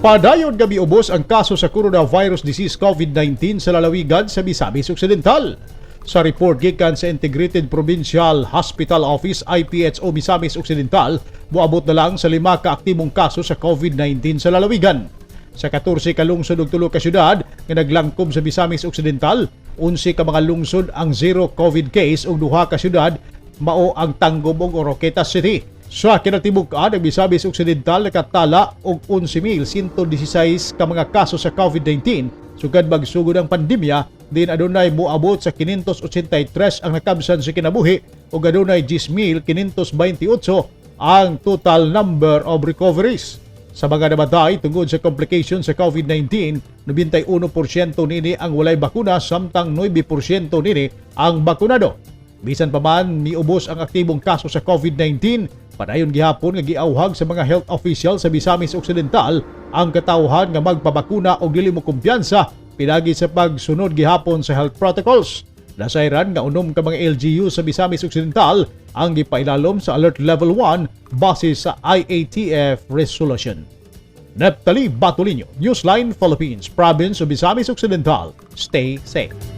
Padayon nga miubos ang kaso sa coronavirus disease COVID-19 sa lalawigan sa Misamis Occidental. Sa report gikan sa Integrated Provincial Hospital Office, IPHO Misamis Occidental, moabot na lang sa 5 ka aktibong kaso sa COVID-19 sa lalawigan. Sa 14 ka lungsod ug 3 ka syudad nga naglangkob sa Misamis Occidental, 11 ka mga lungsod ang zero COVID case ug 2 ka syudad, mao ang Tangub ug Oroquieta City. Sa kinatibuk-an, ang Misamis Occidental nakatala og 11,116 ka mga kaso sa COVID-19 sugad magsugod ang pandemya, din adunay moabot sa 583 ang nakabsan sa kinabuhi ug adunay 10,528 ang total number of recoveries. Sa mga namatay tungod sa complications sa COVID-19, 91% nini ang walay bakuna samtang 9% nini ang bakunado. Bisan pa man miubos ang aktibong kaso sa COVID-19, padayon gihapon nga giawhag sa mga health official sa Misamis Occidental ang katawhan nga magpabakuna og dili mo kumpiyansa pinagi sa pagsunod gihapon sa health protocols. Nasayran nga 6 ka mga LGU sa Misamis Occidental ang gipailalom sa Alert Level 1 base sa IATF resolution. Neptali Batolino, Newsline Philippines, Province of Misamis Occidental. Stay safe.